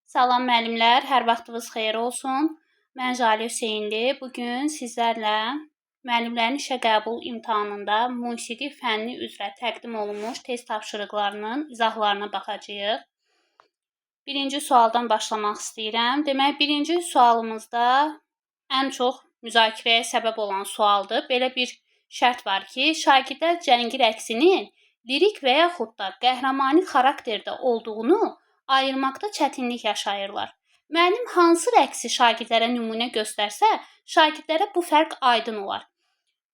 Salam müəllimlər, hər vaxtınız xeyir olsun. Mən Jalə Hüseynli. Bu gün sizlərlə müəllimlərin işə qəbul imtahanında musiqi fənni üzrə təqdim olunmuş test tapşırıqlarının izahlarına baxacağıq. Birinci sualdan başlamaq istəyirəm. Demək, birinci sualımızda ən çox müzakirəyə səbəb olan sualdır. Belə bir şərt var ki, şagirdlər cəngi rəqsinin lirik və yaxud da qəhrəmani xarakterdə olduğunu ayırmaqda çətinlik yaşayırlar. Müəllim hansı rəqsi şagirdlərə nümunə göstərsə, şagirdlərə bu fərq aydın olar.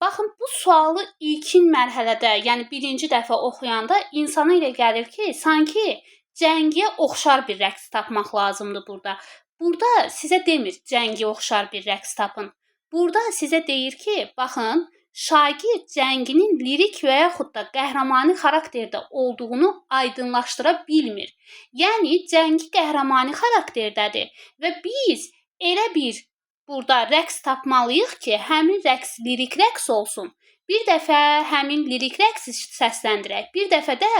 Baxın, bu sualı ilkin mərhələdə, yəni birinci dəfə oxuyanda insana elə gəlir ki, sanki cəngiyə oxşar bir rəqs tapmaq lazımdır burada. Burada sizə demir cəngiyə oxşar bir rəqs tapın. Burada sizə deyir ki, baxın, şagird cənginin lirik və yaxud da qəhrəmani xarakterdə olduğunu aydınlaşdıra bilmir. Yəni cəngi qəhrəmani xarakterdədir və biz elə bir burada rəqs tapmalıyıq ki, həmin rəqs lirik rəqs olsun. Bir dəfə həmin lirik rəqsi səsləndirək, bir dəfə də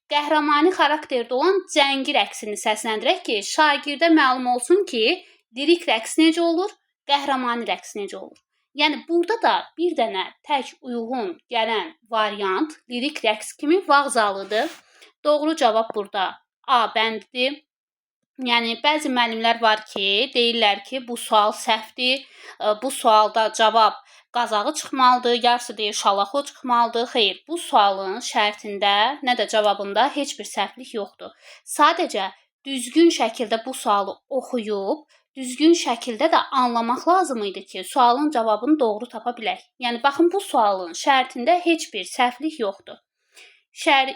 qəhrəmani xarakterdə olan cəngi rəqsini səsləndirək ki, şagirdə məlum olsun ki, lirik rəqs necə olur, qəhrəmani rəqs necə olur. Yəni burada da bir dənə tək uyğun gələn variant lirik rəqs kimi vağzalıdır. Doğru cavab burada A bəndidir. Yəni bəzi müəllimlər var ki, deyirlər ki, bu sual səhvdir. Bu sualda cavab qazağı çıxmalıdır, yarısı deyir şalaxo çıxmalıdır. Xeyr, bu sualın şərtində, nə də cavabında heç bir səhvlik yoxdur. Sadəcə düzgün şəkildə bu sualı oxuyub düzgün şəkildə də anlamaq lazım idi ki, sualın cavabını doğru tapa bilək. Yəni baxın, bu sualın şərtində heç bir səhvlik yoxdur.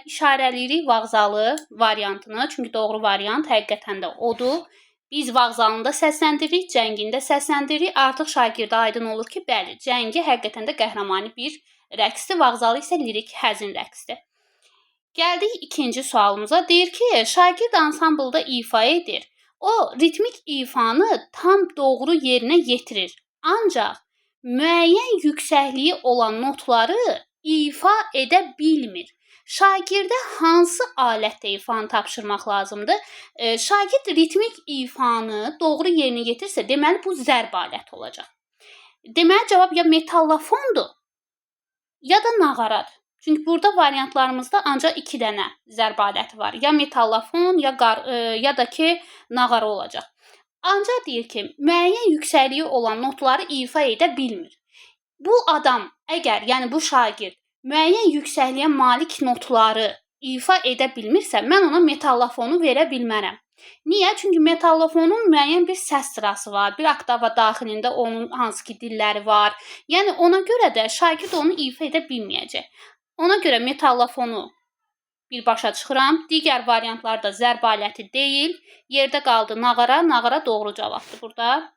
İşarələyirik vağzalı variantını, çünki doğru variant həqiqətən də odur. Biz vağzalını da səsləndiririk, cəngini də səsləndiririk. Artıq şagirdə aydın olur ki, bəli, cəngi həqiqətən də qəhrəmani bir rəqsdir, vağzalı isə lirik həzin rəqsdir. Gəldik ikinci sualımıza. Deyir ki, şagird ansamblda ifa edir. O ritmik ifanı tam doğru yerinə yetirir. Ancaq müəyyən yüksəkliyi olan notları ifa edə bilmir. Şagirdə hansı alətdə ifanı tapşırmaq lazımdır? Şagird ritmik ifanı doğru yerinə yetirsə, deməli bu zərb aləti olacaq. Deməli cavab ya metallofondur, ya da nağaradır. Çünki burada variantlarımızda ancaq iki dənə zərb aləti var. Ya metallofon, ya ya da ki nağara olacaq. Ancaq deyir ki, müəyyən yüksəkliyi olan notları ifa edə bilmir. Bu adam əgər, yəni bu şagird müəyyən yüksəkliyə malik notları ifa edə bilmirsə, mən ona metallofonu verə bilmərəm. Niyə? Çünki metallofonun müəyyən bir səs sırası var, bir oktava daxilində onun hansı ki dilləri var. Yəni ona görə də şagird onu ifa edə bilməyəcək. Ona görə metallofonu birbaşa çıxıram. Digər variantlar da zərb aləti deyil. Yerdə qaldı nağara. Nağara doğru cavabdır burada.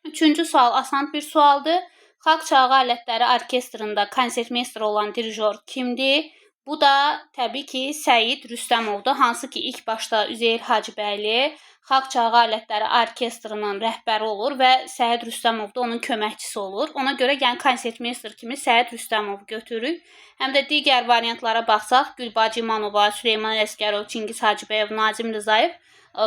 Üçüncü sual asan bir sualdır. Xalq çalğı alətləri orkestrında konsertmeyster olan dirijor kimdir? Bu da təbii ki, Səid Rüstəmovdur. Hansı ki, ilk başda Üzeyir Hacıbəyli Xalq çalğı alətləri orkestrının rəhbəri olur və Səid Rüstəmov da onun köməkçisi olur. Ona görə yəni konsertmeyster kimi Səid Rüstəmovu götürürük. Həm də digər variantlara baxsaq, Gülbacı İmanova, Süleyman Əsgərov, Çingiz Hacıbəyov, Nazim Rzayev,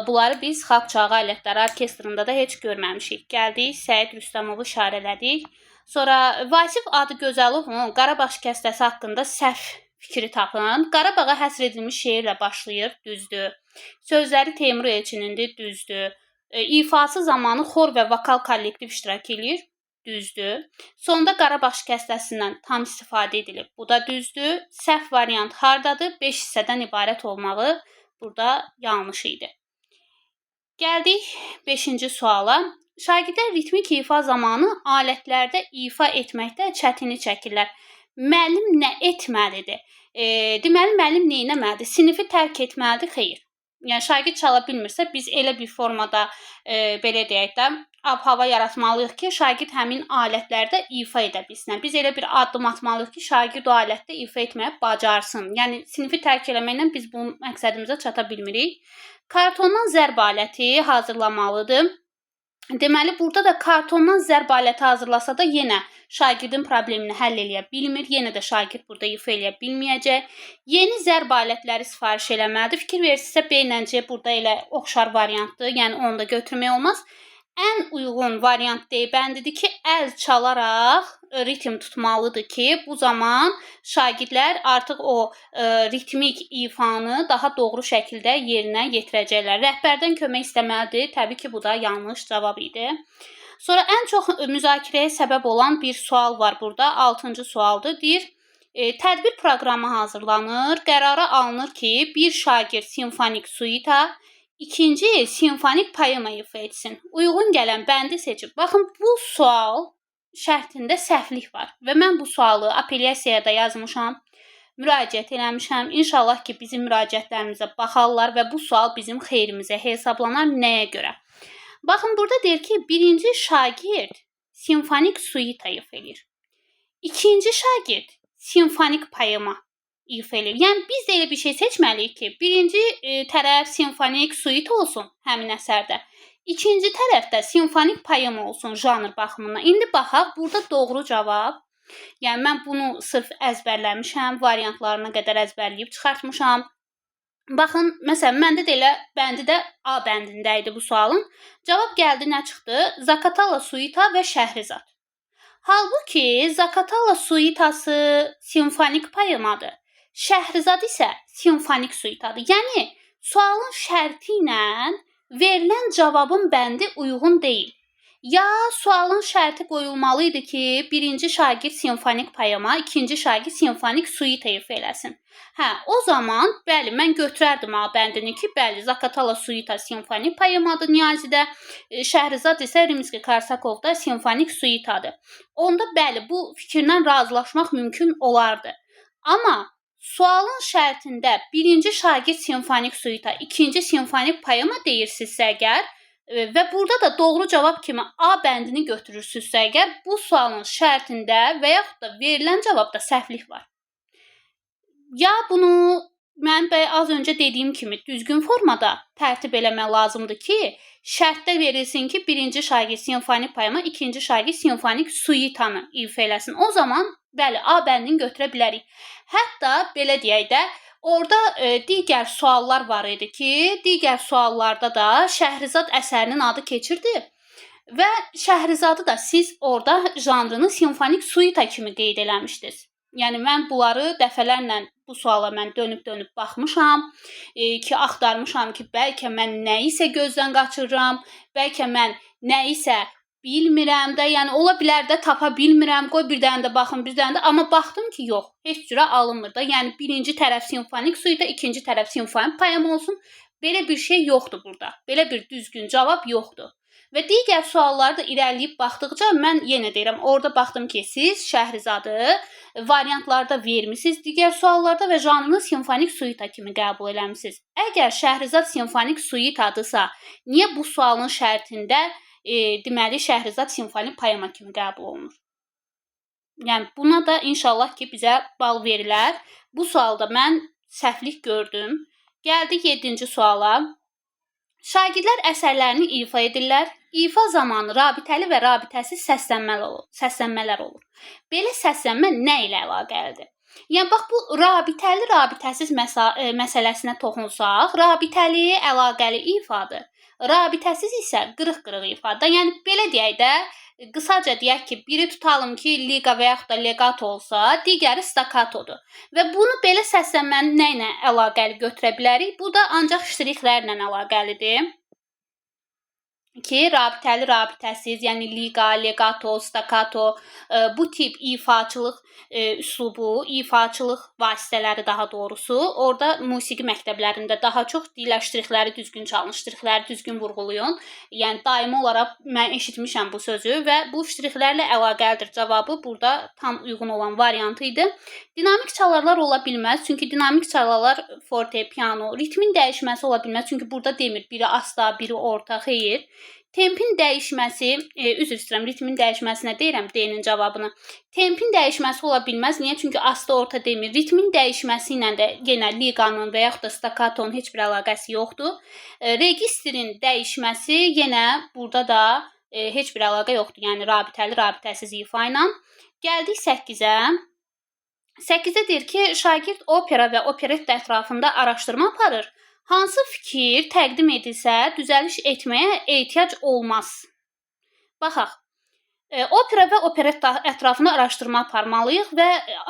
bunları biz Xalq çalğı alətləri orkestrında da heç görməmişik. Gəldik, Səid Rüstəmovu işarələdik. Sonra Vasif Adıgözəlovun Qarabağ şikəstəsi haqqında səhv fikri tapın. Qarabağa həsr edilmiş şeirlə başlayır, düzdür. Sözləri Teymur Elçinindir, düzdür. İfası zamanı xor və vokal kollektiv iştirak eləyir, düzdür. Sonda Qarabağ şikəstəsindən tam istifadə edilib. Bu da düzdür. Səhv variant hardadır? 5 hissədən ibarət olmağı burada yanlış idi. Gəldik 5-ci suala. Şagirdlər ritmik ifa zamanı alətlərdə ifa etməkdə çətinlik çəkirlər. Müəllim nə etməlidir? Deməli, müəllim nə etməlidir? Sinifi tərk etməlidir? Xeyr. Yəni şagird çala bilmirsə, biz elə bir formada belə deyək də, ab-hava yaratmalıyıq ki, şagird həmin alətlərdə ifa edə bilsin. Biz elə bir addım atmalıyıq ki, şagird o alətdə ifa etməyi bacarsın. Yəni sinifi tərk eləməklə biz bu məqsədimizə çata bilmirik. Kartondan zərb aləti hazırlamalıdır. Deməli, burada da kartondan zərb aləti hazırlasa da yenə Şagirdin problemini həll eləyə bilmir. Yenə də şagird burada ifa eləyə bilməyəcək. Yeni zərb alətləri sifariş eləməlidir. Fikir verirsinizsə B ilə C burada elə oxşar variantdır. Yəni onu da götürmək olmaz. Ən uyğun variant D bəndidir ki, əl çalaraq ritm tutmalıdır ki, bu zaman şagirdlər artıq o ritmik ifanı daha doğru şəkildə yerinə yetirəcəklər. Rəhbərdən kömək istəməlidir. Təbii ki, bu da yanlış cavab idi. Sonra ən çox müzakirəyə səbəb olan bir sual var burada. 6-cı sualdır. Deyir, tədbir proqramı hazırlanır. Qərara alınır ki, bir şagird simfonik suita, ikinci simfonik poema ifa etsin. Uyğun gələn bəndi seçib. Baxın, bu sual şərtində səhvlik var və mən bu sualı apellyasiyaya da yazmışam, müraciət eləmişəm. İnşallah ki, bizim müraciətlərimizə baxarlar və bu sual bizim xeyrimizə hesablanar. Nəyə görə? Baxın, burada deyir ki, birinci şagird simfonik suita ifa eləyir. İkinci şagird simfonik poema ifa eləyir. Yəni biz də elə bir şey seçməliyik ki, birinci tərəf simfonik suita olsun həmin əsərdə. İkinci tərəfdə simfonik poema olsun janr baxımından. İndi baxaq, burada doğru cavab. Yəni mən bunu sırf əzbərləmişəm, variantlarına qədər əzbərləyib çıxartmışam. Baxın, məsələn, məndə də elə bəndi də A bəndində idi bu sualın. Cavab gəldi, nə çıxdı? Zakatala suita və Şəhrizad. Halbuki Zakatala suitası simfonik poemadır. Şəhrizad isə simfonik suitadır. Yəni sualın şərti ilə verilən cavabın bəndi uyğun deyil. Ya sualın şərti qoyulmalı idi ki, birinci şagird simfonik poema, ikinci şagird simfonik suita ifa eləsin. Hə, o zaman bəli, mən götürərdim A bəndini ki, bəli, Zakatala suita simfonik poemadır Niyazidə, Şəhrizad isə Rimski-Korsakovda simfonik suitadır. Onda bəli, bu fikirlə razılaşmaq mümkün olardı. Amma sualın şərtində birinci şagird simfonik suita, ikinci simfonik poema deyirsinizsə əgər və burada da doğru cavab kimi A bəndini götürürsünüzsə əgər, bu sualın şərtində və yaxud da verilən cavabda səhvlik var. Ya bunu mən bəy az öncə dediyim kimi düzgün formada tərtib eləmək lazımdır ki, şərtdə verilsin ki, birinci şagird simfonik poema, ikinci şagird simfonik suitanı ifa eləsin. O zaman bəli, A bəndini götürə bilərik. Hətta belə deyək də, orada digər suallar var idi ki, digər suallarda da Şəhrizad əsərinin adı keçirdi və Şəhrizadı da siz orada janrını simfonik suita kimi qeyd eləmişdiniz. Yəni mən bunları dəfələrlə bu suala mən dönüb-dönüb baxmışam, ki, axtarmışam ki, bəlkə mən nəyisə gözdən qaçırıram, bəlkə mən nəyisə bilmirəm də, yəni ola bilər də tapa bilmirəm. Qoy bir dənə də baxım, bir dənə də, amma baxdım ki, yox, heç cürə alınmır da. Yəni birinci tərəf simfonik suita, ikinci tərəf simfonik poema olsun. Belə bir şey yoxdur burada. Belə bir düzgün cavab yoxdur. Və digər sualları da irəliləyib baxdıqca mən yenə deyirəm, orada baxdım ki, siz Şəhrizadı variantlarda vermisiniz, digər suallarda və janrını simfonik suita kimi qəbul eləmisiniz. Əgər Şəhrizad simfonik suitadırsa, niyə bu sualın şərtində deməli Şəhrizad simfonik poema kimi qəbul olunur? Yəni buna da inşallah ki, bizə bal verilər. Bu sualda mən səhvlik gördüm. Gəldik 7-ci suala. Şagirdlər əsərlərini ifa edirlər. İfa zamanı rabitəli və rabitəsiz səslənmələr olur. Belə səslənmə nə ilə əlaqəlidir? Yəni bax bu rabitəli, rabitəsiz məsələsinə toxunsaq, rabitəli əlaqəli ifadır. Rabitəsiz isə qırıq-qırıq ifadə. Yəni belə deyək də, qısaca deyək ki, biri tutalım ki, liqa və yaxud da legato olsa, digəri staccatodur. Və bunu belə səslənmənin nə ilə əlaqəli götürə bilərik? Bu da ancaq ştrixlərlə əlaqəlidir. Ki, rabitəli, rabitəsiz, yəni liqa, legato, staccato, bu tip ifaçılıq üslubu, ifaçılıq vasitələri daha doğrusu, orada musiqi məktəblərində daha çox deyirlər ştrixləri düzgün çalın, ştrixləri düzgün vurğulayın. Yəni daimi olaraq mən eşitmişəm bu sözü və bu ştrixlərlə əlaqəlidir. Cavabı burada tam uyğun olan variantı idi. Dinamik çalarlar ola bilməz, çünki dinamik çalarlar forte, piano, ritmin dəyişməsi ola bilməz, çünki burada demir biri asta, biri orta, xeyir. Tempin dəyişməsi, üzr istəyirəm, ritmin dəyişməsinə deyirəm D-nin cavabını. Tempin dəyişməsi ola bilməz. Niyə? Çünki asta, orta demir. Ritmin dəyişməsi ilə də yenə liqanın və yaxud da staccatonun heç bir əlaqəsi yoxdur. Registrin dəyişməsi yenə burada da Heç bir əlaqə yoxdur. Yəni rabitəli, rabitəsiz ifa ilə. Gəldik 8-ə. 8-də deyir ki, şagird opera və operetta ətrafında araşdırma aparır. Hansı fikir təqdim edilsə, düzəliş etməyə ehtiyac olmaz. Baxaq. Opera və operetta ətrafında araşdırma aparmalıyıq və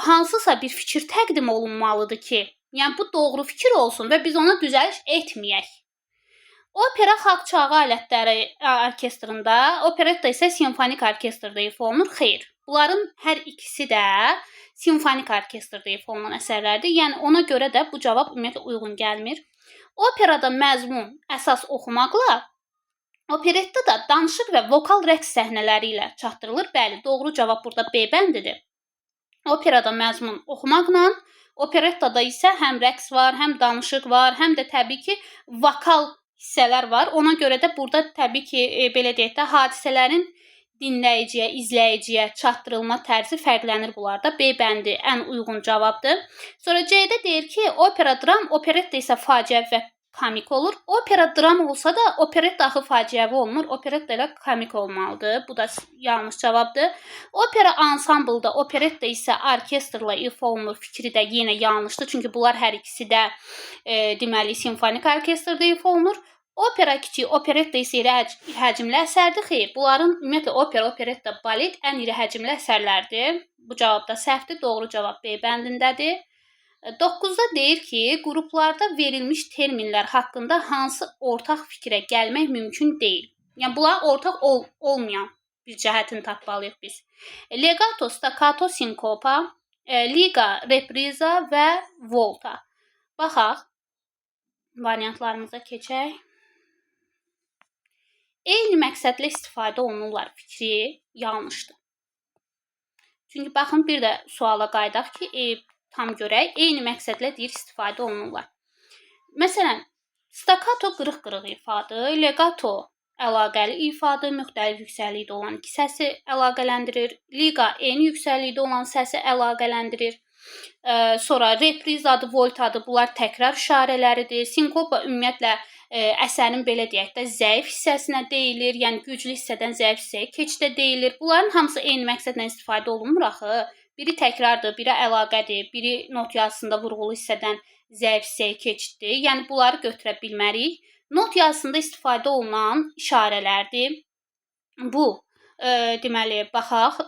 hansısa bir fikir təqdim olunmalıdır ki, yəni bu doğru fikir olsun və biz ona düzəliş etməyək. Opera xalq çalğı alətləri orkestrında, operetta isə simfonik orkestrdə ifa olunur. Xeyr. Bunların hər ikisi də simfonik orkestrdə ifa olunan əsərlərdir. Yəni ona görə də bu cavab ümumiyyətlə uyğun gəlmir. Operada məzmun əsas oxumaqla, operetta da danışıq və vokal rəqs səhnələri ilə çatdırılır. Bəli, doğru cavab burada B bəndidir. Operada məzmun oxumaqla, operettada isə həm rəqs var, həm danışıq var, həm də təbii ki, vokal hissələr var. Ona görə də burada təbii ki, belə deyək də, hadisələrin dinləyiciyə, izləyiciyə çatdırılma tərzi fərqlənir bunlarda. B bəndi ən uyğun cavabdır. Sonra C-də deyir ki, opera dram, operetta isə faciə və komik olur. Opera dram olsa da operetta axı faciəvi olmur. Operetta ilə komik olmalıdır. Bu da yanlış cavabdır. Opera ansamblda, operetta isə orkestrla ifa olunur fikri də yenə yanlışdır. Çünki bunlar hər ikisi də deməli simfonik orkestrda ifa olunur. Opera kiçik, operetta isə iri həcmli əsərdir. Xeyr, bunların ümumiyyətlə opera, operetta, balet ən iri həcmli əsərlərdir. Bu cavab da səhvdir. Doğru cavab B bəndindədir. 9-da deyir ki, qruplarda verilmiş terminlər haqqında hansı ortaq fikrə gəlmək mümkün deyil. Yəni bunlar ortaq olmayan bir cəhətini tapmalıyıq biz. Legato, staccato, sinkopa, liga, repriza və volta. Baxaq, variantlarımıza keçək. Eyni məqsədlə istifadə olunurlar fikri yanlışdır. Çünki baxın, bir də suala qayıdaq ki, tam görək. Eyni məqsədlə deyir istifadə olunurlar. Məsələn, staccato qırıq-qırıq ifadır, legato əlaqəli ifadır, müxtəlif yüksəklikdə olan iki səsi əlaqələndirir. Liga eyni yüksəklikdə olan səsi əlaqələndirir. Sonra reprizadır, voltadır, bunlar təkrar işarələridir. Sinkopa ümumiyyətlə əsərin belə deyək də zəif hissəsinə deyilir, yəni güclü hissədən zəif hissəyə keçidə deyilir. Bunların hamısı eyni məqsədlə istifadə olunmur axı. Biri təkrardır, biri əlaqədir, biri not yazısında vurğulu hissədən zəif hissəyə keçiddir. Yəni bunları götürə bilmərik. Not yazısında istifadə olunan işarələrdir. Bu, deməli, baxaq,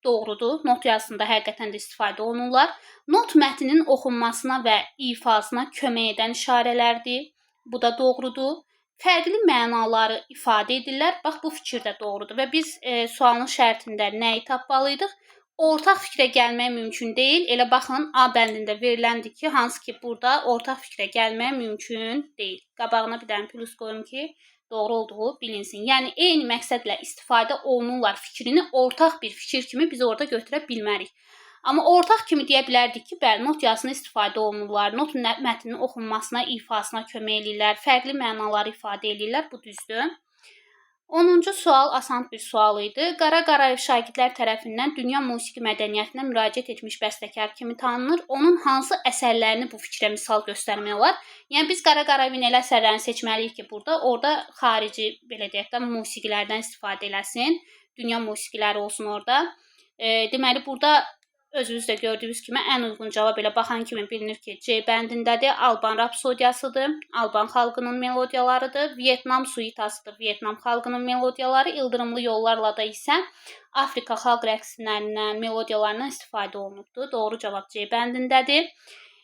doğrudur. Not yazısında həqiqətən də istifadə olunurlar. Not mətninin oxunmasına və ifasına kömək edən işarələrdir. Bu da doğrudur. Fərqli mənaları ifadə edirlər. Bax, bu fikir də doğrudur. Və biz sualın şərtində nəyi tapmalıydıq? Ortaq fikrə gəlmək mümkün deyil. Elə baxın, A bəndində veriləndir ki, hansı ki burada ortaq fikrə gəlmək mümkün deyil. Qabağına bir dənə plus qoyum ki, doğru olduğu bilinsin. Yəni, eyni məqsədlə istifadə olunurlar fikrini ortaq bir fikir kimi biz orada götürə bilmərik. Amma ortaq kimi deyə bilərdik ki, bəli, not yazısında istifadə olunurlar, not mətninin oxunmasına, ifasına kömək eləyirlər, fərqli mənaları ifadə eləyirlər. Bu düzdür. 10-cu sual asan bir sual idi. Qara Qarayev şagirdlər tərəfindən dünya musiqi mədəniyyətinə müraciət etmiş bəstəkar kimi tanınır. Onun hansı əsərlərini bu fikrə misal göstərmək olar? Yəni biz Qara Qarayevin elə əsərlərini seçməliyik ki, burada orada xarici, belə deyək də, musiqilərdən istifadə eləsin. Dünya musiqiləri olsun orada. Deməli, burada özünüz də gördüyünüz kimi ən uyğun cavab elə baxan kimi bilinir ki, C bəndindədir. Alban rapsodiyasıdır, Alban xalqının melodiyalarıdır. Vyetnam suitasıdır, Vyetnam xalqının melodiyaları. İldırımlı yollarla da isə Afrika xalq rəqslərindən, melodiyalarından istifadə olunubdur. Doğru cavab C bəndindədir.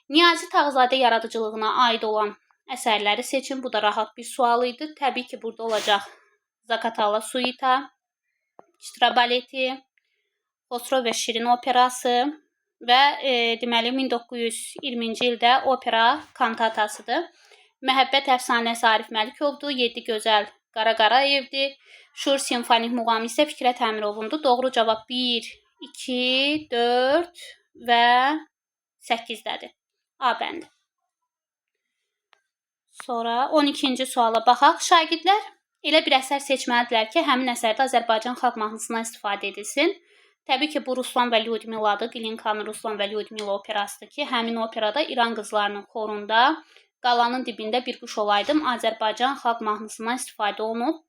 Niyazi Tağızadə yaradıcılığına aid olan əsərləri seçin. Bu da rahat bir sual idi. Təbii ki, burada olacaq Zakatala suita, Citra baleti, Xosrov və Şirin operası və deməli 1920-ci ildə opera kantatasıdır. Məhəbbət əfsanəsi Arif Məlikovdur, Yeddi gözəl Qara Qarayevdir. Şur simfonik muğamı isə Fikrət Əmirovundur. Doğru cavab 1, 2, 4 və 8-dədir. A bəndi. Sonra 12-ci suala baxaq. Şagirdlər elə bir əsər seçməlidirlər ki, həmin əsərdə Azərbaycan xalq mahnısından istifadə edilsin. Təbii ki, bu Ruslan və Lyudmiladır. Qlinkanın Ruslan və Lyudmila operasıdır ki, həmin operada İran qızlarının xorunda qalanın dibində bir quş olaydım Azərbaycan xalq mahnısından istifadə olunub.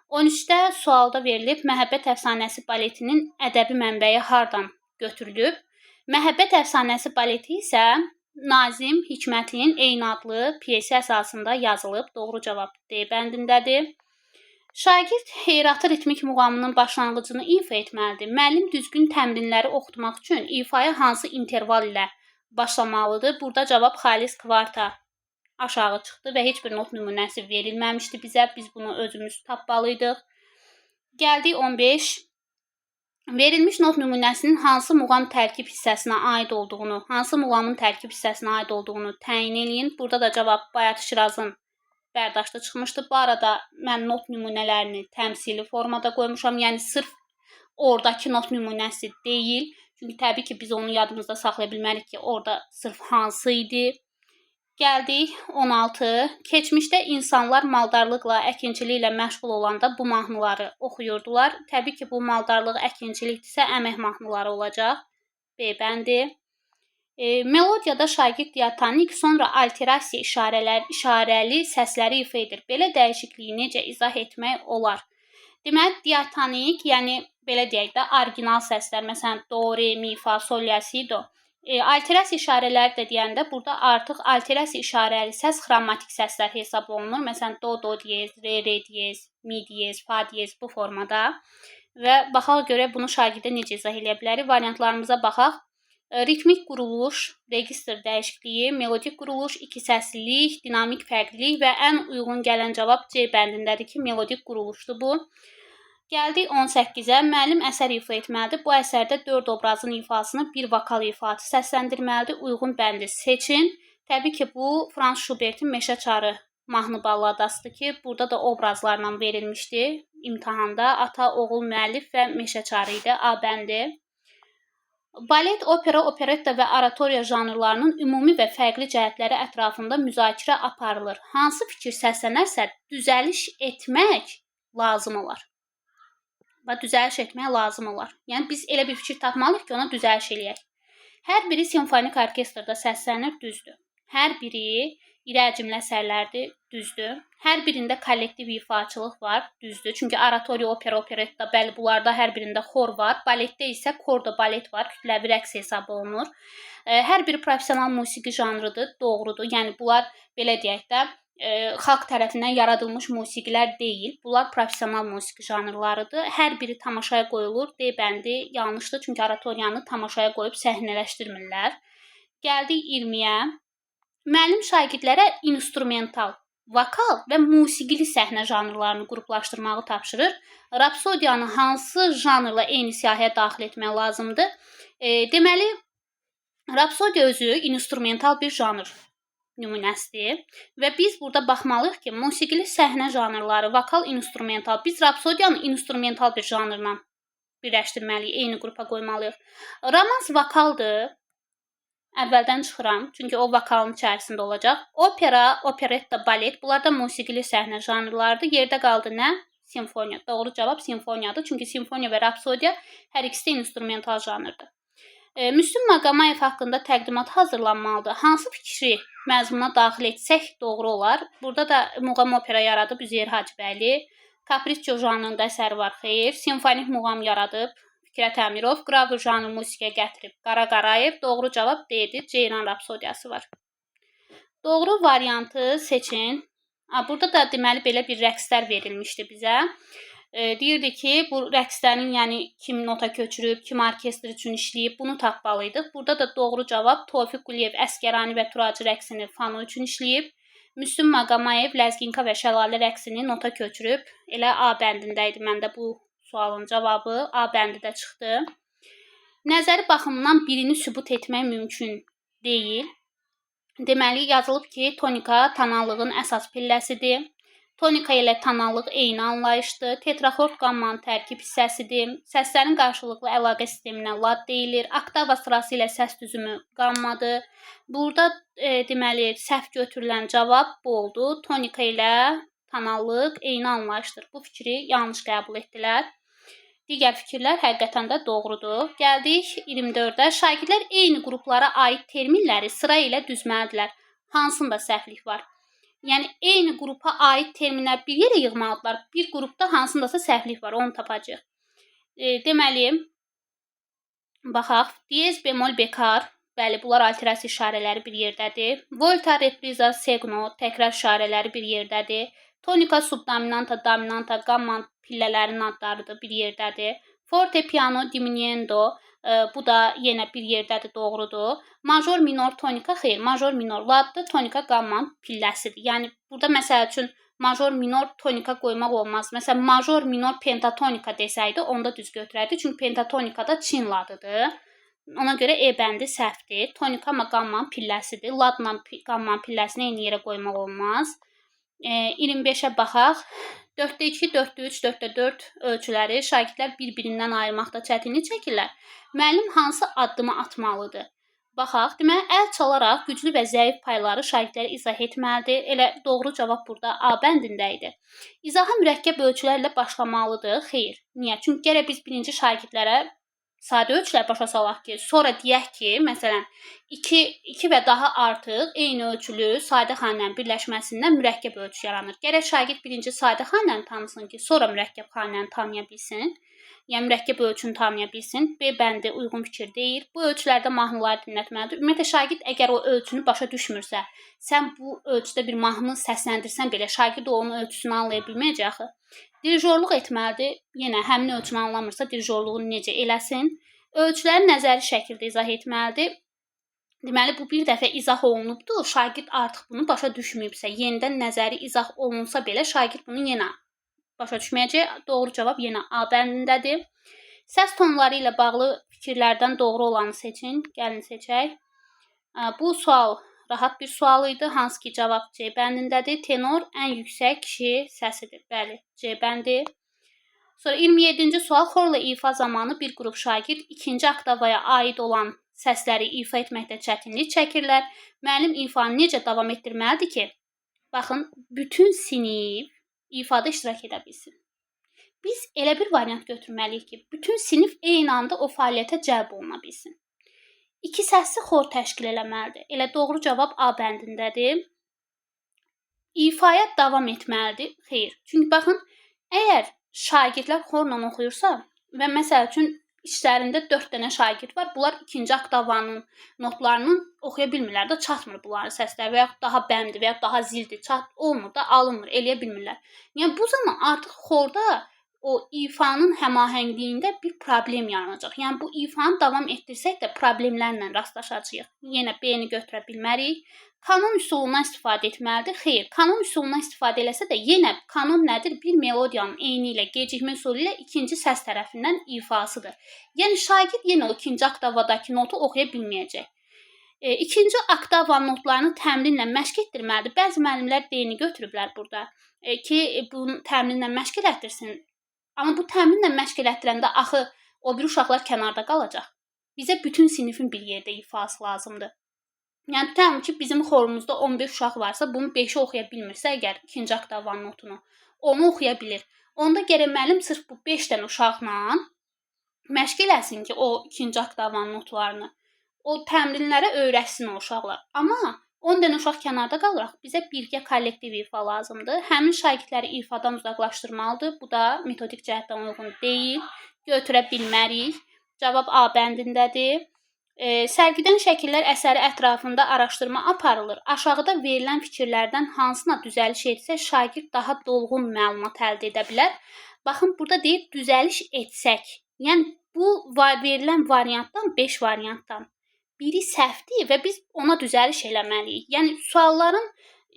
13-də sualda verilib Məhəbbət əfsanəsi baletinin ədəbi mənbəyi hardan götürülüb? Məhəbbət əfsanəsi baleti isə Nazim Hikmətin eyni adlı pyesi əsasında yazılıb. Doğru cavab D bəndindədir. Şagird heyratı ritmik muğamının başlanğıcını ifa etməlidir. Müəllim düzgün təmrinləri oxutmaq üçün ifaya hansı interval ilə başlamalıdır? Burada cavab xalis kvarta aşağı çıxdı və heç bir not nümunəsi verilməmişdi bizə. Biz bunu özümüz tapmalıydıq. Gəldik 15. Verilmiş not nümunəsinin hansı muğam tərkib hissəsinə aid olduğunu, hansı muğamın tərkib hissəsinə aid olduğunu təyin eləyin. Burada da cavab Bayat Şirazın bərdəştı çıxmışdı. Bu arada mən not nümunələrini təmsili formada qoymuşam. Yəni sırf oradakı not nümunəsi deyil. Çünki təbii ki, biz onu yadımızda saxlaya bilmərik ki, orada sırf hansı idi. Gəldik 16. Keçmişdə insanlar maldarlıqla, əkinçiliklə məşğul olanda bu mahnıları oxuyurdular. Təbii ki, bu maldarlıq, əkinçilikdirsə, əmək mahnıları olacaq. B bəndi. Melodiyada şagird diatonik, sonra alterasiya işarəli səsləri ifa edir. Belə dəyişikliyi necə izah etmək olar? Deməli, diatonik, yəni belə deyək də, orijinal səslər, məsələn, do, re, mi, fa, sol, la, si, do. Alterasiya işarələri də deyəndə burada artıq alterasiya işarəli səs xromatik səslər hesab olunur. Məsələn, do, do diyez, re, re diyez, mi diyez, fa diyez bu formada. Və baxaq görək bunu şagirdə necə izah eləyə bilərik. Variantlarımıza baxaq. Ritmik quruluş, registr dəyişikliyi, melodik quruluş, iki səslilik, dinamik fərqlilik və ən uyğun gələn cavab C bəndindədir ki, melodik quruluşdur bu. Gəldik 18-ə. Müəllim əsər ifa etməlidir. Bu əsərdə 4 obrazın ifasını bir vokal ifaçı səsləndirməlidir. Uyğun bəndi seçin. Təbii ki, bu Frans Şubertin Meşə Çarı mahnı balladasıdır ki, burada da obrazlarla verilmişdi imtahanda. Ata, oğul, müəllif və Meşə Çarı idi. A bəndi. Balet, opera, operetta və oratoriya janrlarının ümumi və fərqli cəhətləri ətrafında müzakirə aparılır. Hansı fikir səslənərsə, düzəliş etmək lazım olar. Və düzəliş etmək lazım olar. Yəni biz elə bir fikir tapmalıyıq ki, ona düzəliş eləyək. Hər biri simfonik orkestrda səslənir, düzdür. Hər biri iri həcmli əsərlərdir, düzdür. Hər birində kollektiv ifaçılıq var, düzdür. Çünki oratoriya, opera, operetta, bəli, bunlarda hər birində xor var. Baletdə isə korda balet var, kütləvi rəqs hesab olunur. Hər biri professional musiqi janrıdır, doğrudur. Yəni bunlar belə deyək də, xalq tərəfindən yaradılmış musiqilər deyil. Bunlar professional musiqi janrlarıdır. Hər biri tamaşaya qoyulur. D bəndi yanlışdır, çünki oratoriyanı tamaşaya qoyub səhnələşdirmirlər. Gəldik 20-yə. Müəllim şagirdlərə instrumental, vokal və musiqili səhnə janrlarını qruplaşdırmağı tapşırır. Rapsodiyanı hansı janrla eyni siyahıya daxil etmək lazımdır? Deməli, rapsodiya özü instrumental bir janr nümunəsidir və biz burada baxmalıyıq ki, musiqili səhnə janrları, vokal, instrumental. Biz rapsodiyanı instrumental bir janrla birləşdirməliyik, eyni qrupa qoymalıyıq. Romans vokaldır. Əvvəldən çıxıram, çünki o vokalın içərisində olacaq. Opera, operetta, balet, bunlar da musiqili səhnə janrlarıdır. Yerdə qaldı nə? Simfoniya. Doğru cavab simfoniyadır. Çünki simfoniya və rapsodiya hər ikisi də instrumental janrdır. Müslüm Maqomayev haqqında təqdimat hazırlanmalıdır. Hansı fikri məzmuna daxil etsək doğru olar? Burada da muğam opera yaradıb Üzeyir Hacıbəyli. Kapriço janrında əsəri var, xeyr. Simfonik muğam yaradıb Fikrət Əmirov. Qravür janrı musiqiyə gətirib Qara Qarayev. Doğru cavab D-dir. Ceyran rapsodiyası var. Doğru variantı seçin. Burada da deməli belə bir rəqslər verilmişdi bizə. Deyirdi ki, bu rəqslərin, yəni kim nota köçürüb, kim orkestr üçün işləyib, bunu tapmalıydıq. Burada da doğru cavab Tofiq Quliyev Əsgərani və Turacı rəqsini fano üçün işləyib. Müslüm Maqomayev Ləzginka və Şəlalə rəqsini nota köçürüb. Elə A bəndində idi məndə bu sualın cavabı. A bəndi də çıxdı. Nəzəri baxımdan birini sübut etmək mümkün deyil. Deməli, yazılıb ki, tonika tonallığın əsas pilləsidir. Tonika ilə tonallıq eyni anlayışdır. Tetraxord qammanın tərkib hissəsidir. Səslərin qarşılıqlı əlaqə sisteminə lad deyilir. Oktava sırası ilə səs düzümü qammadır. Burada deməli səhv götürülən cavab bu oldu. Tonika ilə tonallıq eyni anlayışdır. Bu fikri yanlış qəbul etdilər. Digər fikirlər həqiqətən də doğrudur. Gəldik 24-ə. Şagirdlər eyni qruplara aid terminləri sıra ilə düzməlidirlər. Hansında səhvlik var? Yəni eyni qrupa aid terminlər bir yerə yığmalıdırlar. Bir qrupda hansındasa səhvlik var, onu tapacağıq. Deməli, baxaq. Diyez, bemol, bekar. Bəli, bunlar alterasiya işarələri bir yerdədir. Volta, repriza, segno, təkrar işarələri bir yerdədir. Tonika, subdominanta, dominanta, gamma pillələrinin adlarıdır, bir yerdədir. Forte, piano, diminuendo, bu da yenə bir yerdədir, doğrudur. Major, minor, tonika, xeyr, major, minor laddır, tonika, gamma pilləsidir. Yəni burada məsəl üçün major, minor, tonika qoymaq olmaz. Məsələn, major, minor, pentatonika desəydi, onda düz götürərdi. Çünki pentatonika da Çin ladıdır. Ona görə E bəndi səhvdir. Tonika amma gamma pilləsidir. Ladla gamma pilləsini eyni yerə qoymaq olmaz. 25-ə baxaq. 4-də 2, 4-də 3, 4-də 4 ölçüləri şagirdlər bir-birindən ayırmaqda çətinlik çəkirlər. Müəllim hansı addımı atmalıdır? Baxaq, deməli, əl çalaraq güclü və zəif payları şagirdlərə izah etməlidir. Elə doğru cavab burada A bəndində idi. İzaha mürəkkəb ölçülərlə başlamalıdır. Xeyr. Niyə? Çünki gərək biz birinci şagirdlərə sadə ölçülər başa salaq ki, sonra deyək ki, məsələn, 2 və daha artıq eyni ölçülü sadə xanənin birləşməsindən mürəkkəb ölçü yaranır. Gərək şagird birinci sadə xanəni tanısın ki, sonra mürəkkəb xanəni tanıya bilsin. Yəni mürəkkəb ölçünü tanıya bilsin. B bəndi uyğun fikir deyil. Bu ölçülərdə mahnıları dinlətməlidir. Ümumiyyətlə şagird əgər o ölçünü başa düşmürsə, sən bu ölçüdə bir mahnı səsləndirsən belə, şagird onun ölçüsünü anlaya bilməyəcək axı. Dirijorluq etməlidir. Yenə həmin ölçünü anlamırsa dirijorluğunu necə eləsin? Ölçüləri nəzəri şəkildə izah etməlidir. Deməli, bu bir dəfə izah olunubdur. Şagird artıq bunu başa düşməyibsə, yenidən nəzəri izah olunsa belə şagird bunu yenə başa düşməyəcək. Doğru cavab yenə A bəndindədir. Səs tonları ilə bağlı fikirlərdən doğru olanı seçin. Gəlin seçək. Bu sual rahat bir sual idi. Hansı ki cavab C bəndindədir. Tenor ən yüksək kişi səsidir. Bəli, C bəndi. Sonra 27-ci sual. Xorla ifa zamanı bir qrup şagird ikinci oktavaya aid olan səsləri ifa etməkdə çətinlik çəkirlər. Müəllim ifanı necə davam etdirməlidir ki, baxın, bütün sinif ifada iştirak edə bilsin. Biz elə bir variant götürməliyik ki, bütün sinif eyni anda o fəaliyyətə cəlb oluna bilsin. İki səsli xor təşkil eləməlidir. Elə doğru cavab A bəndindədir. İfaya davam etməlidir. Xeyr. Çünki baxın, əgər şagirdlər xorla oxuyursa və məsəl üçün içlərində 4 dənə şagird var, bunlar ikinci oktavanın notlarının oxuya bilmirlər də, çatmır bunların səsləri və yaxud daha bəmdir və yaxud daha zildir, çat olmur da, alınmır, eləyə bilmirlər. Yəni bu zaman artıq xorda o ifanın həmaəhəngliyində bir problem yaranacaq. Yəni bu ifanı davam etdirsək də problemlərlə rastlaşacağıq. Yenə B-ni götürə bilmərik. Kanon üsulundan istifadə etməlidir. Xeyr, kanon üsulundan istifadə eləsə də yenə kanon nədir? Bir melodiyanın eyni ilə gecikmə üsulu ilə ikinci səs tərəfindən ifasıdır. Yəni şagird yenə o ikinci oktavadakı notu oxuya bilməyəcək. İkinci oktava notlarını təmrinlə məşq etdirməlidir. Bəzi müəllimlər D-ni götürüblər burada ki, bunu təmrinlə məşq elətdirsin. Amma bu təmrinlə məşq elətdirəndə axı o bir uşaqlar kənarda qalacaq. Bizə bütün sinifin bir yerdə ifası lazımdır. Yəni tutalım ki, bizim xorumuzda 15 uşaq varsa, bunun 5-i oxuya bilmirsə əgər ikinci oktavanın notunu, onu oxuya bilir. Onda gərək müəllim sırf bu 5 dənə uşaqla məşq eləsin ki, o ikinci oktavanın notlarını. O təmrinlərə öyrəşsin o uşaqlar. Amma 10 dənə uşaq kənarda qalır. Bizə birgə kollektiv ifa lazımdır. Həmin şagirdləri ifadan uzaqlaşdırmalıdır. Bu da metodik cəhətdən uyğun deyil. Götürə bilmərik. Cavab A bəndindədir. Sərgidən şəkillər əsəri ətrafında araşdırma aparılır. Aşağıda verilən fikirlərdən hansına düzəliş etsə, şagird daha dolğun məlumat əldə edə bilər. Baxın, burada deyir düzəliş etsək. Yəni bu verilən variantdan, 5 variantdan biri səhvdir və biz ona düzəliş eləməliyik. Yəni sualların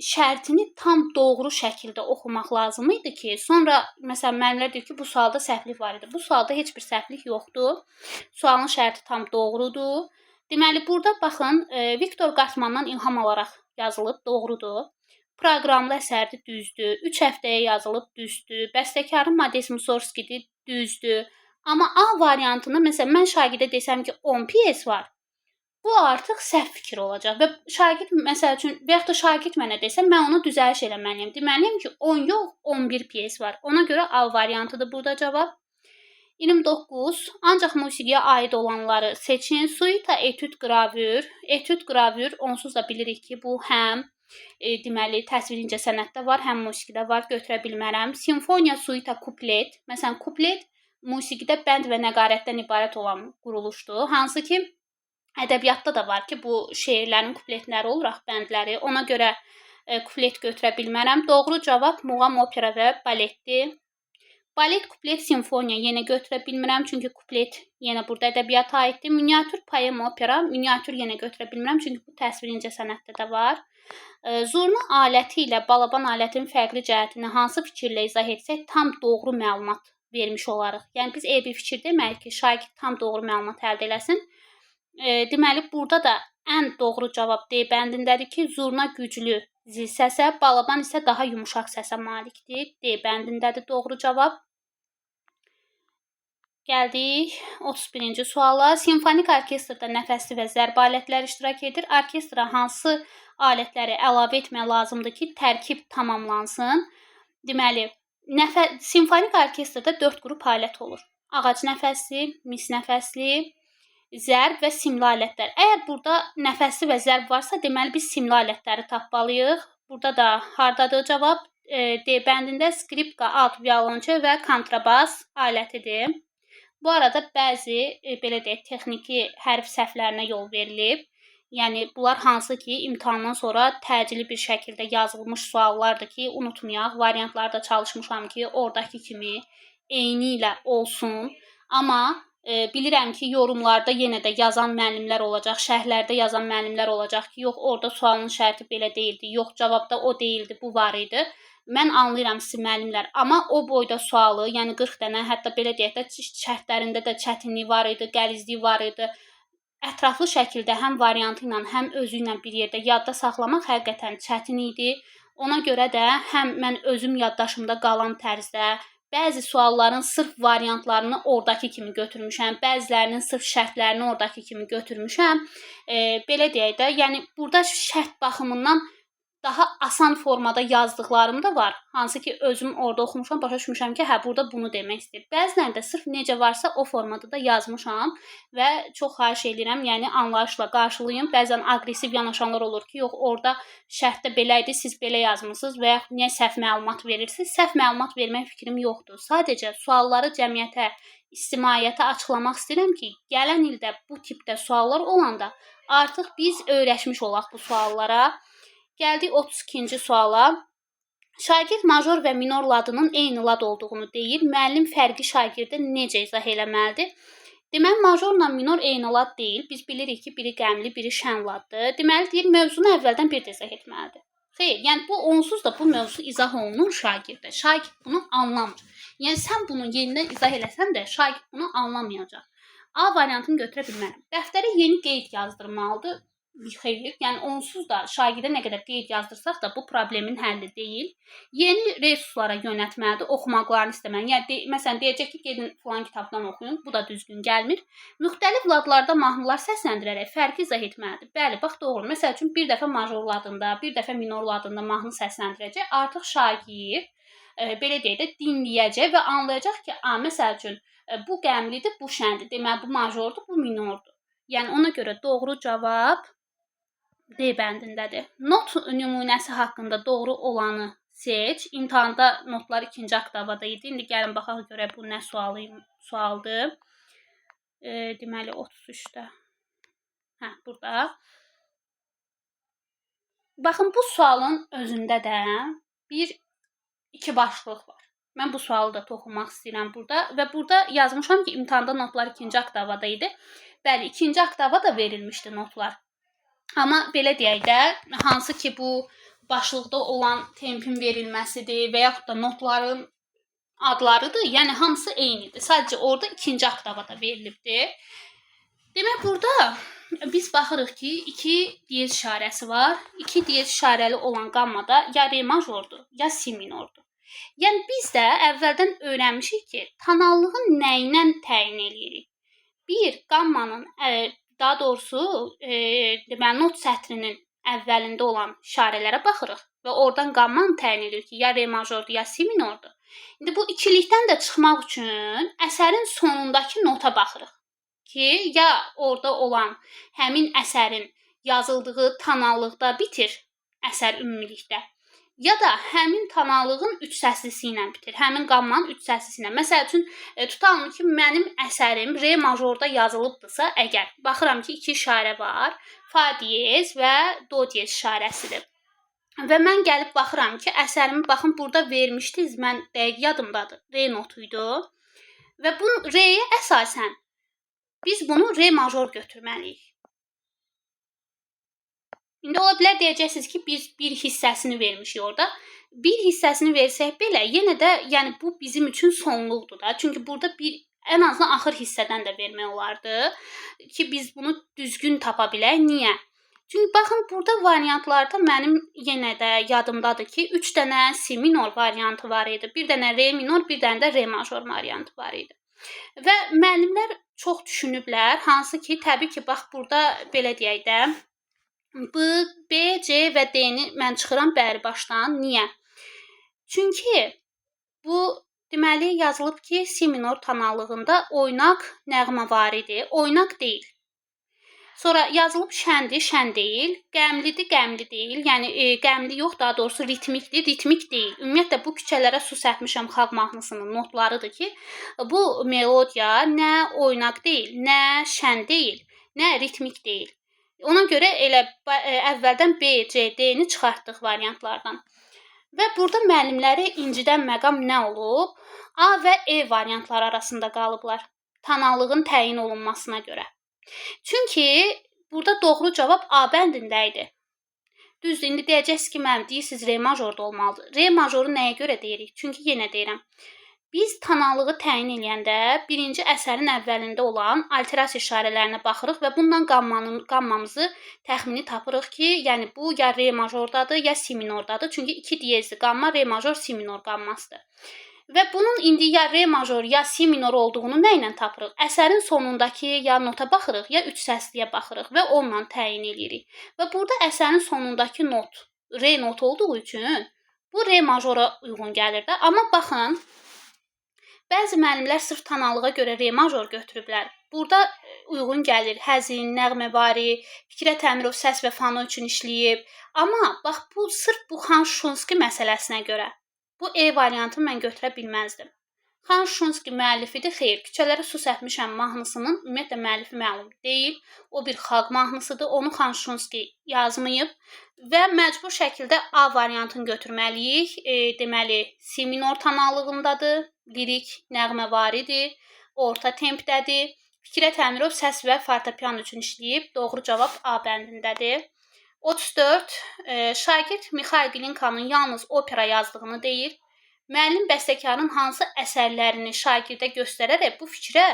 şərtini tam doğru şəkildə oxumaq lazım idi ki, sonra məsələn müəllimlər deyir ki, bu sualda səhvlik var idi. Bu sualda heç bir səhvlik yoxdur. Sualın şərti tam doğrudur. Deməli burada baxın, Viktor Qartmandan ilham alaraq yazılıb, doğrudur. Proqramlı əsərdir, düzdür. 3 həftəyə yazılıb, düzdür. Bəstəkarı Modest Musorskidir, düzdür. Amma A variantında məsələn mən şagirdə desəm ki, 10 pyes var. Bu artıq səhv fikir olacaq və şagird məsəl üçün və yaxud da şagird mənə desə, mən ona düzəliş eləməliyəm. Deməliyəm ki, 10 yox, 11 pyes var. Ona görə A variantıdır burada cavab. 29. Ancaq musiqiyə aid olanları seçin. Suita, etüd, qravür. Etüd, qravür onsuz da bilirik ki, bu həm Deməli, təsviri incəsənətdə var, həm musiqidə var, götürə bilmərəm. Simfoniya, suita, kuplet. Məsələn, kuplet musiqidə bənd və nəqarətdən ibarət olan quruluşdur. Hansı ki, ədəbiyyatda da var ki, bu şeirlərin kupletləri olur, bəndləri. Ona görə kuplet götürə bilmərəm. Doğru cavab muğam, opera və baletdir. Balet, kuplet, simfoniya yenə götürə bilmirəm, çünki kuplet yenə burada ədəbiyyata aiddir. Miniatür, poema, opera, miniatür yenə götürə bilmirəm, çünki bu təsviri incəsənətdə də var. Zurna aləti ilə balaban alətinin fərqli cəhətini hansı fikirlə izah etsək tam doğru məlumat vermiş olarıq. Yəni biz elə bir fikir deməliyik ki, şagird tam doğru məlumat əldə eləsin. Deməli, burada da ən doğru cavab D bəndindədir ki, zurna güclü zil səsə, balaban isə daha yumşaq səsə malikdir. D bəndindədir doğru cavab. Gəldik 31-ci suala. Simfonik orkestrdə nəfəsli və zərb alətləri iştirak edir. Orkestra hansı alətləri əlavə etmək lazımdır ki, tərkib tamamlansın? Deməli, simfonik orkestrdə 4 qrup alət olur. Ağac nəfəsli, mis nəfəsli, zərb və simli alətlər. Əgər burada nəfəsli və zərb varsa, deməli biz simli alətləri tapmalıyıq. Burada da hardadır cavab? D bəndində skripka, alt, violonçel və kontrabas alətidir. Bu arada bəzi belə deyək, texniki hərf səhvlərinə yol verilib. Yəni bunlar hansı ki, imtahandan sonra təcili bir şəkildə yazılmış suallardır ki, unutmayaq. Variantlarda çalışmışam ki, oradakı kimi eyni ilə olsun. Amma bilirəm ki, yorumlarda yenə də yazan müəllimlər olacaq, şərhlərdə yazan müəllimlər olacaq ki, yox, orada sualın şərti belə deyildi, yox, cavabda o deyildi, bu var idi. Mən anlayıram sizi müəllimlər, amma o boyda sualı, yəni 40 dənə, hətta belə deyək də, şərtlərində də çətinlik var idi, gəlizlik var idi. Ətraflı şəkildə həm variantı ilə, həm özü ilə bir yerdə yadda saxlamaq həqiqətən çətin idi. Ona görə də həm mən özüm yaddaşımda qalan tərzdə bəzi sualların sırf variantlarını oradakı kimi götürmüşəm, bəzilərinin sırf şərtlərini oradakı kimi götürmüşəm. Belə deyək də, yəni burada şərt baxımından daha asan formada yazdıqlarım da var. Hansı ki, özüm orada oxumuşam, başa düşmüşəm ki, hə, burada bunu demək istəyir. Bəzilərində sırf necə varsa o formada da yazmışam və çox xahiş edirəm, yəni anlayışla qarşılayın. Bəzən aqressiv yanaşanlar olur ki, yox, orada şərtdə belə idi, siz belə yazmısınız və yaxud niyə səhv məlumat verirsiniz? Səhv məlumat vermək fikrim yoxdur. Sadəcə sualları cəmiyyətə, ictimaiyyətə açıqlamaq istəyirəm ki, gələn ildə bu tipdə suallar olanda artıq biz öyrəşmiş olaq bu suallara. Gəldik 32-ci suala. Şagird major və minor ladının eyni lad olduğunu deyir. Müəllim fərqi şagirdə necə izah eləməlidir? Deməli, majorla minor eyni lad deyil. Biz bilirik ki, biri qəmli, biri şən laddır. Deməli, deyir, mövzunu əvvəldən bir də izah etməlidir. Xeyr, yəni bu onsuz da bu mövzu izah olunur şagirdə. Şagird bunu anlamır. Yəni sən bunu yenidən izah eləsən də şagird bunu anlamayacaq. A variantını götürə bilmərəm. Dəftərə yeni qeyd yazdırmalıdır. Xeyr, yəni onsuz da şagirdə nə qədər qeyd yazdırsaq da bu problemin həlli deyil. Yeni resurslara yönəltməlidir, oxumaqlarını istəməli. Yəni məsələn deyəcək ki, gedin filan kitabdan oxuyun, bu da düzgün gəlmir. Müxtəlif ladlarda mahnılar səsləndirərək fərqi izah etməlidir. Bəli, bax doğru. Məsəl üçün bir dəfə major ladında, bir dəfə minor ladında mahnı səsləndirəcək. Artıq şagird belə deyək də dinləyəcək və anlayacaq ki, a, məsəl üçün bu qəmlidir, bu şəndir. Deməli bu majordur, bu minordur. Yəni ona görə doğru cavab D bəndindədir. Not nümunəsi haqqında doğru olanı seç. İmtahanda notlar 2-ci oktavada idi. İndi gəlin baxaq görək bu nə sualdır. Deməli 33-də. Hə, burada. Baxın, bu sualın özündə də bir iki başlıq var. Mən bu sualı da toxunmaq istəyirəm burada və burada yazmışam ki, imtahanda notlar 2-ci oktavada idi. Bəli, 2-ci oktava da verilmişdi notlar. Amma belə deyək də, hansı ki bu başlıqda olan tempin verilməsidir və yaxud da notların adlarıdır. Yəni hamısı eynidir. Sadəcə orada 2-ci oktavada verilibdir. Demək burada biz baxırıq ki, 2 diyez işarəsi var. 2 diyez işarəli olan qammada ya re majordur, ya si minordur. Yəni biz də əvvəldən öyrənmişik ki, tonallığı nə ilə təyin eləyirik? Bir, qammanın, daha doğrusu, deməli, not sətrinin əvvəlində olan işarələrə baxırıq və oradan qammanı təyin edirik ki, ya re majordur, ya si minordur. İndi bu ikilikdən də çıxmaq üçün əsərin sonundakı nota baxırıq ki, ya orada olan həmin əsərin yazıldığı tonallıqda bitir Əsər ümumilikdə. Ya da həmin tonallığın üç səslisi ilə bitir. Həmin qammanın üç səslisi ilə. Məsəl üçün, tutalım ki, mənim əsərim re majorda yazılıbdırsa, əgər baxıram ki, iki işarə var, fa diyez və do diyez işarəsidir. Və mən gəlib baxıram ki, əsərimi baxın burada vermişdiniz, mən dəqiq yadımdadır. Re notu idi. Və bu re-yə əsasən biz bunu re major götürməliyik. İndi ola bilər deyəcəksiniz ki, biz bir hissəsini vermişik orada. Bir hissəsini versək belə, yenə də yəni bu bizim üçün sonluqdur da. Çünki burada bir ən azından axır hissədən də vermək olardı ki, biz bunu düzgün tapa bilək. Niyə? Çünki baxın burada variantlarda mənim yenə də yadımdadır ki, 3 dənə si minor variantı var idi. Bir dənə re minor, bir dənə də re major variantı var idi. Və müəllimlər çox düşünüblər, hansı ki, təbii ki, bax burada belə deyək də, B, B, C və D-ni mən çıxıram bəri başdan. Niyə? Çünki bu deməli yazılıb ki, si minor tonallığında oynaq nəğməvaridir. Oynaq deyil. Sonra yazılıb şəndir, şən deyil. Qəmlidir, qəmli deyil. Yəni qəmli yox, daha doğrusu ritmikdir, ritmik deyil. Ümumiyyətlə bu küçələrə su səpmişəm xalq mahnısının notlarıdır ki, bu melodiya nə oynaq deyil, nə şən deyil, nə ritmik deyil. Ona görə elə əvvəldən B, C, D-ni çıxartdıq variantlardan. Və burada müəllimləri incidən məqam nə olub? A və E variantları arasında qalıblar. Tonallığın təyin olunmasına görə. Çünki burada doğru cavab A bəndində idi. Düzdür, indi deyəcəksiniz ki, mənim deyirsiniz re majorda olmalıdır. Re majoru nəyə görə deyirik? Çünki yenə deyirəm. Biz tonallığı təyin eləyəndə birinci əsərin əvvəlində olan alterasiya işarələrinə baxırıq və bundan qammamızı təxmini tapırıq ki, yəni bu ya re majordadır, ya si minordadır. Çünki iki diyezli qamma re major, si minor qammasıdır. Və bunun indi ya re major, ya si minor olduğunu nə ilə tapırıq? Əsərin sonundakı ya nota baxırıq, ya üç səsliyə baxırıq və onunla təyin eləyirik. Və burada əsərin sonundakı not re notu olduğu üçün bu re majora uyğun gəlir də. Amma baxın, bəzi müəllimlər sırf tonallığa görə re major götürüblər. Burada uyğun gəlir. Həzin, nəğməvari, Fikrət Əmirov səs və fano üçün işləyib. Amma bax bu sırf bu Xan Şuşinski məsələsinə görə. Bu E variantını mən götürə bilməzdim. Xan Şuşinski müəllifidir. Xeyr, küçələrə su səpmişəm mahnısının ümumiyyətlə müəllifi məlum deyil. O bir xalq mahnısıdır. Onu Xan Şuşinski yazmayıb və məcbur şəkildə A variantını götürməliyik. Deməli, si minor tonallığındadır, lirik nəğməvaridir, orta tempdədir. Fikrət Əmirov səs və fortepiano üçün işləyib. Doğru cavab A bəndindədir. 34. Şagird Mixail Qlinkanın yalnız opera yazdığını deyir. Müəllim bəstəkarın hansı əsərlərini şagirdə göstərərək bu fikrə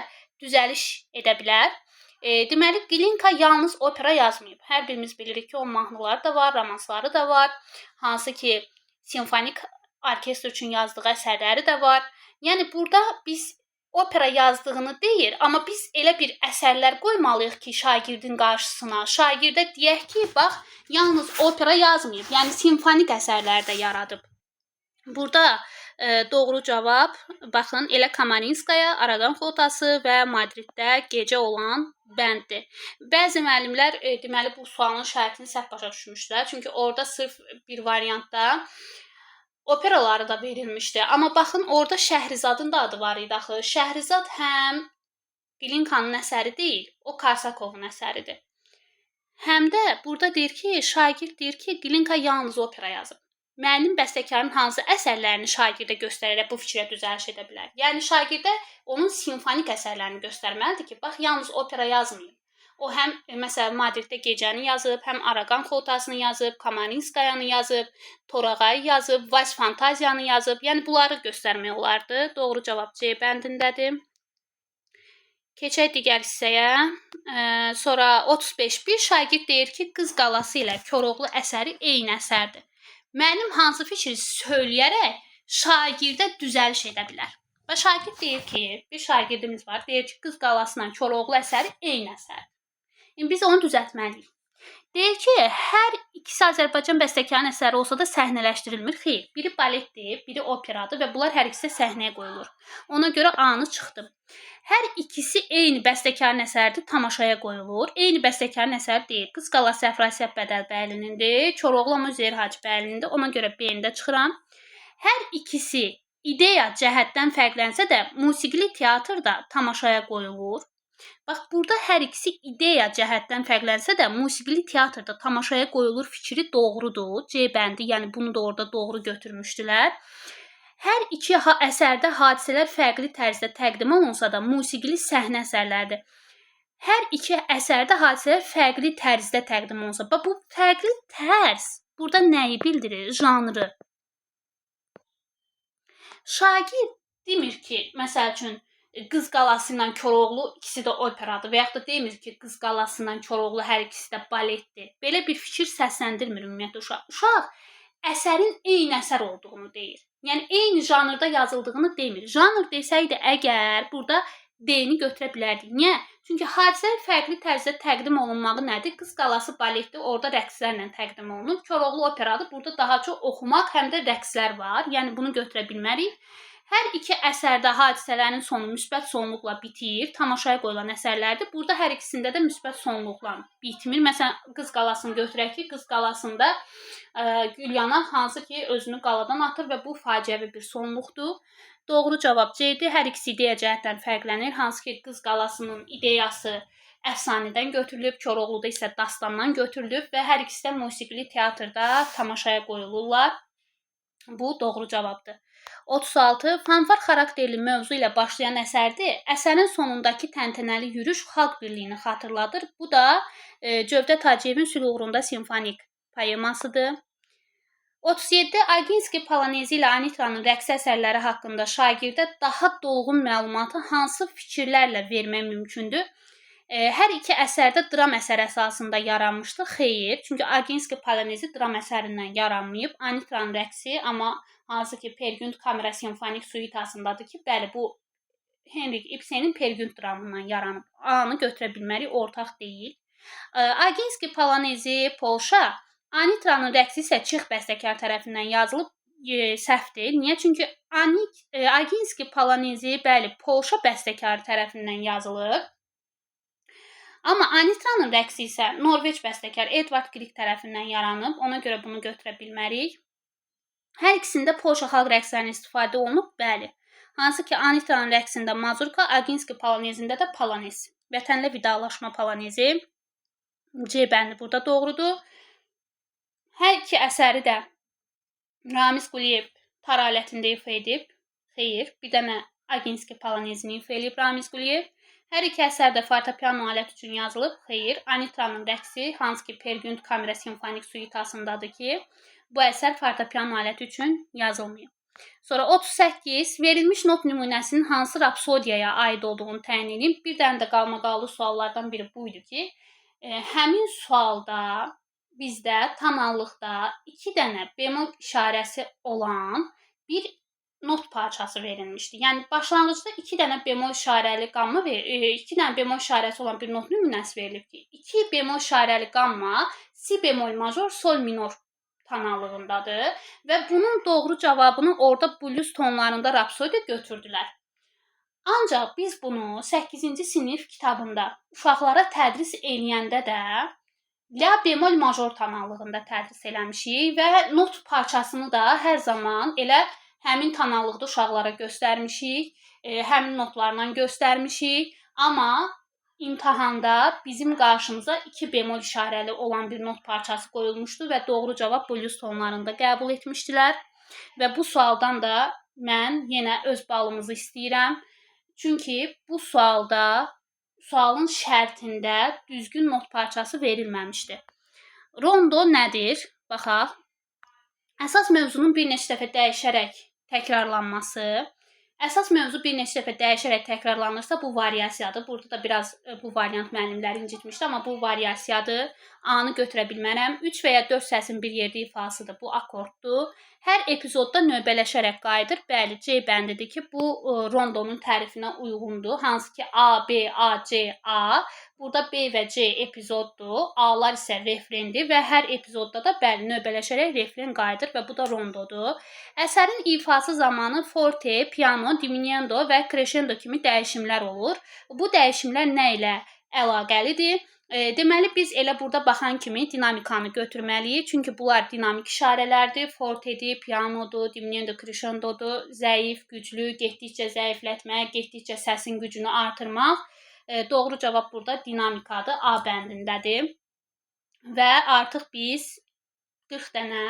düzəliş edə bilər? Deməli, Qlinka yalnız opera yazmayıb. Hər birimiz bilirik ki, onun mahnıları da var, romansları da var. Hansı ki, simfonik orkestr üçün yazdığı əsərləri də var. Yəni, burada biz opera yazdığını deyir, amma biz elə bir əsərlər qoymalıyıq ki, şagirdin qarşısına. Şagirdə deyək ki, bax, yalnız opera yazmayıb, yəni simfonik əsərlər də yaradıb. Burada doğru cavab, baxın, elə Kamarinskaya, Araqan xotası və Madriddə gecə olan bənddir. Bəzi müəllimlər deməli bu sualın şərtini səhv başa düşmüşdülər. Çünki orada sırf bir variantda operaları da verilmişdi. Amma baxın, orada Şəhrizadın da adı var idi axı. Şəhrizad həm Qlinkanın əsəri deyil, o Karsakovun əsəridir. Həm də burada deyir ki, şagird deyir ki, Qlinka yalnız opera yazıb. Müəllim bəstəkarın hansı əsərlərini şagirdə göstərərək bu fikrə düzəliş edə bilər? Yəni şagirdə onun simfonik əsərlərini göstərməlidir ki, bax, yalnız opera yazmayıb. O həm məsələn Madriddə gecəni yazıb, həm Araqan xotasını yazıb, Kamarinskayanı yazıb, Torağayı yazıb, Vals fantaziyanı yazıb. Yəni bunları göstərmək olardı. Doğru cavab C bəndindədir. Keçək digər hissəyə. Sonra 35. Bir şagird deyir ki, Qız Qalası ilə Koroğlu əsəri eyni əsərdir. Müəllim hansı fikri söyləyərək şagirdə düzəliş edə bilər? Və şagird deyir ki, bir şagirdimiz var, deyir ki, Qız Qalası ilə Koroğlu əsəri eyni əsərdir. İndi biz onu düzəltməliyik. Deyir ki, hər ikisi Azərbaycan bəstəkarının əsəri olsa da səhnələşdirilmir. Xeyr, biri baletdir, biri operadır və bunlar hər ikisi səhnəyə qoyulur. Ona görə A-nı çıxdım. Hər ikisi eyni bəstəkarın əsəridir, tamaşaya qoyulur. Eyni bəstəkarın əsəri deyil. Qız Qalası Əfrasiyab Bədəlbəylinindir, Koroğlu amma Üzeyir Hacıbəylinindir. Ona görə B-ni də çıxıram. Hər ikisi ideya cəhətdən fərqlənsə də musiqili teatrda tamaşaya qoyulur. Bax, burada hər ikisi ideya cəhətdən fərqlənsə də musiqili teatrda tamaşaya qoyulur fikri doğrudur. C bəndi, yəni bunu da orada doğru götürmüşdülər. Hər iki əsərdə hadisələr fərqli tərzdə təqdim olunsa da musiqili səhnə əsərləridir. Hər iki əsərdə hadisələr fərqli tərzdə təqdim olunsa. Bax, bu fərqli tərz burada nəyi bildirir? Janrı. Şagird demir ki, məsəl üçün, Qız Qalası ilə Koroğlu ikisi də operadır və yaxud da demir ki, Qız Qalası ilə Koroğlu hər ikisi də baletdir. Belə bir fikir səsləndirmir ümumiyyətlə uşaq. Uşaq əsərin eyni əsər olduğunu deyir. Yəni eyni janrda yazıldığını demir. Janr desəydi əgər burada D-ni götürə bilərdik. Niyə? Çünki hadisələr fərqli tərzdə təqdim olunmağı nədir? Qız Qalası baletdir, orada rəqslərlə təqdim olunur. Koroğlu operadır, burada daha çox oxumaq, həm də rəqslər var. Yəni bunu götürə bilmərik. Hər iki əsərdə hadisələrin sonu müsbət sonluqla bitir. Tamaşaya qoyulan əsərlərdir. Burada hər ikisində də müsbət sonluqla bitmir. Məsələn, Qız Qalasını götürək ki, Qız Qalasında Gülyanan hansı ki özünü qaladan atır və bu faciəvi bir sonluqdur. Doğru cavab C-dir. Hər ikisi ideya cəhətdən fərqlənir. Hansı ki, Qız Qalasının ideyası əfsanədən götürülüb, Koroğluda isə dastandan götürülüb və hər ikisi də musiqili teatrda tamaşaya qoyulurlar. Bu doğru cavabdır. 36. Fanfar xarakterli mövzu ilə başlayan əsərdir. Əsərin sonundakı təntənəli yürüş xalq birliyini xatırladır. Bu da Cövdət Hacıyevin Sülh uğrunda simfonik poemasıdır. 37. Aginski Polonezi ilə Anitranın rəqs əsərləri haqqında şagirdə daha dolğun məlumatı hansı fikirlərlə vermək mümkündür? Hər iki əsərdə dram əsəri əsasında yaranmışdı. Xeyr, çünki Aginski Polonezi dram əsərindən yaranmayıb. Anitranın rəqsi amma hansı ki Peer Gynt kamera simfonik suitasındadır ki, bəli, bu Henrik Ibsenin Peer Gynt dramından yaranıb. A-nı götürə bilmərik, ortaq deyil. Aginski Polonezi Polşa, Anitranın rəqsi isə Çex bəstəkar tərəfindən yazılıb. Səhvdir. Niyə? Çünki Aginski Polonezi, bəli, Polşa bəstəkarı tərəfindən yazılıb. Amma Anitranın rəqsi isə Norveç bəstəkar Edvard Grieg tərəfindən yaranıb. Ona görə bunu götürə bilmərik. Hər ikisində Polşa xalq rəqslərindən istifadə olunub, bəli. Hansı ki, Anitranın rəqsində mazurka, Aginski Polonezində də polonez. Vətənlə vidalaşma polonezi. C bəndi burada doğrudur. Hər iki əsəri də Ramiz Quliyev tar alətində ifa edib. Xeyr, bir dənə Aginski Polonezini ifa edib Ramiz Quliyev. Hər iki əsər də fortepiano alət üçün yazılıb. Xeyr, Anitranın rəqsi, hansı ki Peer Gynt kamera simfonik suitasındadır ki, bu əsər fortepiano aləti üçün yazılmayıb. Sonra 38. Verilmiş not nümunəsinin hansı rapsodiyaya aid olduğunu təyin edin. Bir dənə də qalmaqallı suallardan biri bu idi ki, həmin sualda bizdə tonallıqda 2 dənə bemol işarəsi olan bir not parçası verilmişdi. Yəni başlanğıcda 2 dənə bemol işarəli qamma 2 dənə bemol işarəsi olan bir not nümunəsi verilib ki, 2 bemol işarəli qamma si bemol major sol minor tonallığındadır və bunun doğru cavabını orada blues tonlarında rapsodiya götürdülər. Ancaq biz bunu 8-ci sinif kitabında uşaqlara tədris eləyəndə də la bemol major tonallığında tədris eləmişik və not parçasını da hər zaman elə həmin tonallıqda uşaqlara göstərmişik, həmin notlarla göstərmişik. Amma imtahanda bizim qarşımıza 2 bemol işarəli olan bir not parçası qoyulmuşdu və doğru cavab blues tonlarında qəbul etmişdilər. Və bu sualdan da mən yenə öz balımızı istəyirəm. Çünki bu sualda, sualın şərtində düzgün not parçası verilməmişdi. Rondo nədir? Baxaq. Əsas mövzunun bir neçə dəfə dəyişərək təkrarlanması. Əsas mövzu bir neçə dəfə dəyişərək təkrarlanırsa, bu variasiyadır. Burada da biraz bu variant müəllimləri incitmişdi, amma bu variasiyadır. A-nı götürə bilmərəm. 3 və ya 4 səsin bir yerdə ifasıdır. Bu akorddur. Hər epizodda növbələşərək qayıdır. Bəli, C bəndidir ki, bu rondonun tərifinə uyğundur. Hansı ki, A, B, A, C, A Burada B və C epizoddur, A-lar isə refrendir və hər epizodda da bəli növbələşərək refren qayıdır və bu da rondodur. Əsərin ifası zamanı forte, piano, diminuendo və crescendo kimi dəyişimlər olur. Bu dəyişimlər nə ilə əlaqəlidir? Deməli biz elə burada baxan kimi dinamikanı götürməliyik. Çünki bunlar dinamik işarələrdir. Fortedir, pianodur, diminuendo, crescendodur, zəif, güclü, getdikcə zəiflətmək, getdikcə səsin gücünü artırmaq. Doğru cavab burada dinamikadır, A bəndindədir. Və artıq biz 40 dənə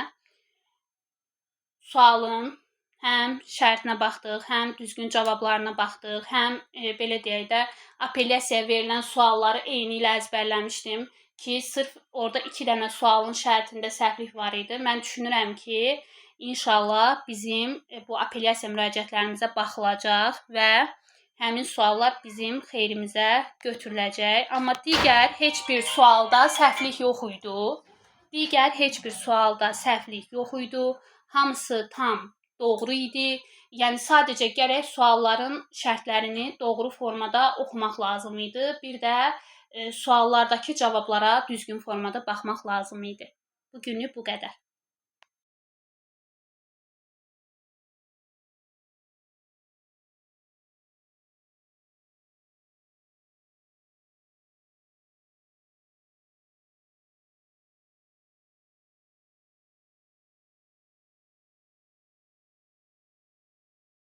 sualın həm şərtinə baxdıq, həm düzgün cavablarına baxdıq, həm belə deyək də apellyasiyaya verilən sualları eyni ilə əzbərləmişdim ki, sırf orada 2 dənə sualın şərtində səhvlik var idi. Mən düşünürəm ki, inşallah bizim bu apellyasiya müraciətlərimizə baxılacaq və həmin suallar bizim xeyrimizə götürüləcək. Amma digər heç bir sualda səhvlik yox idi. Digər heç bir sualda səhvlik yox idi. Hamısı tam doğru idi. Yəni sadəcə gərək sualların şərtlərini doğru formada oxumaq lazım idi. Bir də suallardakı cavablara düzgün formada baxmaq lazım idi. Bu günlük bu qədər.